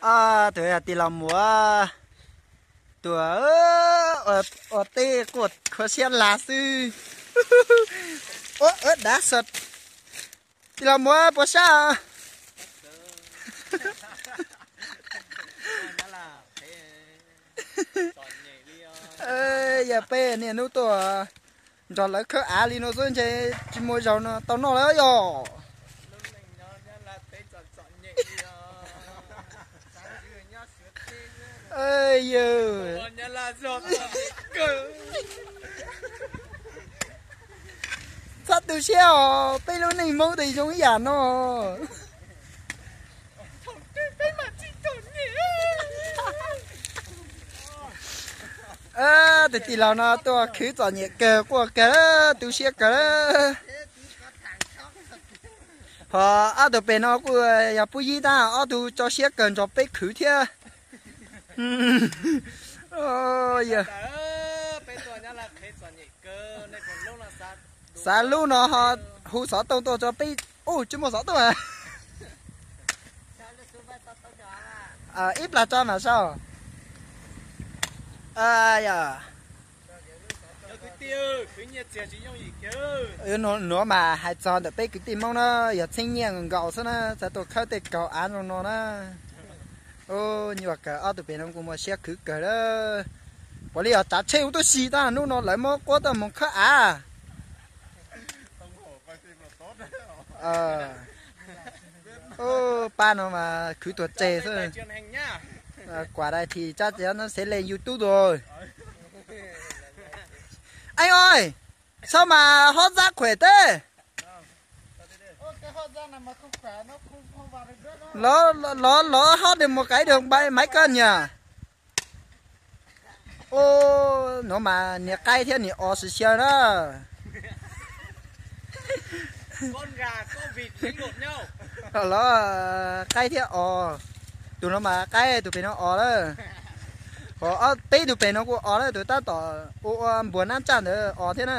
Tus yog tij laug Muas, tus ua tej quaj khuv siab lag xwb. Ua dav xwb. Tij laug Muas puas sab? Yog peb niaj hnub tuaj nrog lawv khawb av li no xwb ntshe tsis muaj zaus no tau noj lawm yog. Yog, txhob tu siab os, peb lub neej Hmoob twb zoo ib yam no. Tus tij laug no tuaj khwv txom nyem kawg, quaj kawg, tu siab kawg. Ho ob tug pem no kuj yog pub yib tab, ob tug tso siab kawg nrog peb khwv thiab. Xav lub no ho hu xov tooj tuaj tso peb, u tsis muaj xov tooj. Ib plag tso mas sau. Nuav mas hais txog ntawm peb kwv tij Hmoob na, yog txheeb nyiaj nkaus xwb na, txawm tuaj khawb tej kaug av zoo no na. Nyuaj kawg, ob tug pem no kuj muaj siab khwv kawg lawm. Puav leej yog tsav tsheb ua tuab si tab, hnub no lawv muab quab tuaj moog khawb av. Pab no mas khwv tuag tseg xwb. Kuam dai thi tsab tsev no xev le YouTube tus. Eej oi, xav mas hob zab khuam teb. Los los hob de mus qaiv de maiv koj niam. Nuav mas niag qaib thiab niag os sib xyaw na. Los qaib thiab os, tus no mas qaib, tus pem no os lawm. Ho peb tug pem no kuj os lawm, tus tab tom ua ua npuas nab tsaj ntawd os thiab na.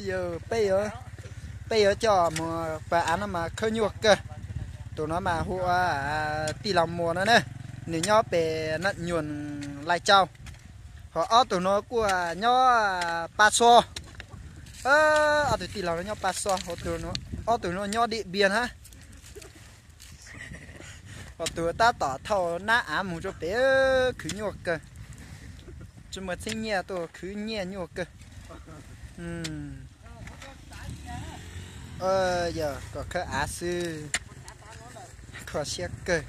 Yog peb yuav coj mus pab av no mas khawb nyuaj kawg. Tus no mas hu ua tij laug Muas no na, nws nyob pem Nam Nyuam, Lai Châu. Ho ob tug no kuj nyob Pab Xo. Ob tug tij laug no nyob Pab Xo, ob tug no nyob Dim Npias hab. Ho tus tab tom thauj nab av mus rau pem, khwv nyuaj kawg. Tsis muaj txheeb nyiaj tuaj khwv nyiaj nyuaj kawg. Yog kom khawb av xwb, kho siab kawg.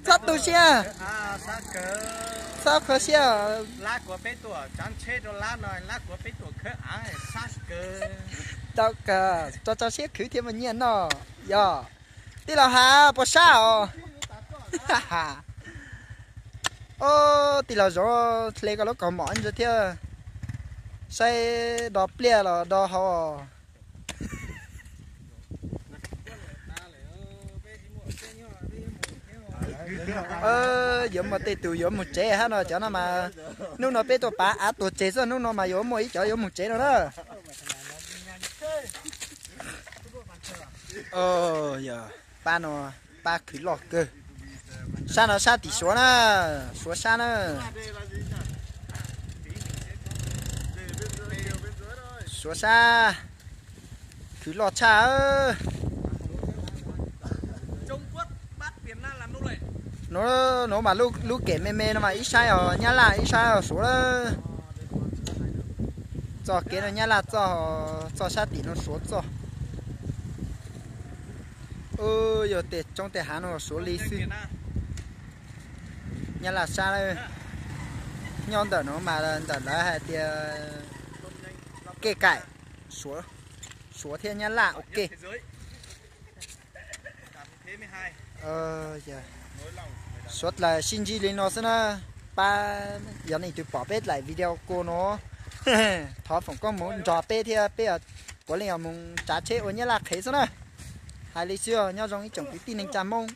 Txhob tu siab, txhob kho siab. Tau kawg, tso tso siab khwv thiaj muaj nyiaj noj. Yog, tij laug Has puas sab os? Tij laug Zoov hle koj lub kaus mom ntawd thiab, saib do pliaj los do hauv. Yuav muaj tej tus yuav mus tsev hab no, cov no mas hnub no peb tuaj pav av tuag tseg xwb, hnub no mas yuav muaj ib cov yuav mus tsev no na. Yog, pab no, pab khwv loj kawg. Sab no sab tim Suav na, Suav sab na. Suav sab, khwv loj tshaj. Nuav mas lub kem me me no mas ib sab os Nyab Laj ib sab os Suav lawm. Txoj kev no Nyab Laj txoj, txoj sab tim no Suav txoj. Yog tej roob tej hav no Suav li xwb. Nyab Laj sab lawm. Nyob ntawm no mas ntawm lawv hais tias kej kaim Suav, Suav thiab Nyab Laj ua ke. Suav dlaws sib ntsib li no xwb na. Pab yog leej twg pom peb dlaim video kuv no, thov foom koob moov nrog peb thiab peb puav leej yog mus tsav tsheb ua Nyab Laj qhev xwb na. Hais li xwb, nyob zoo ib tsoom kwv tij neej tsa Hmoob.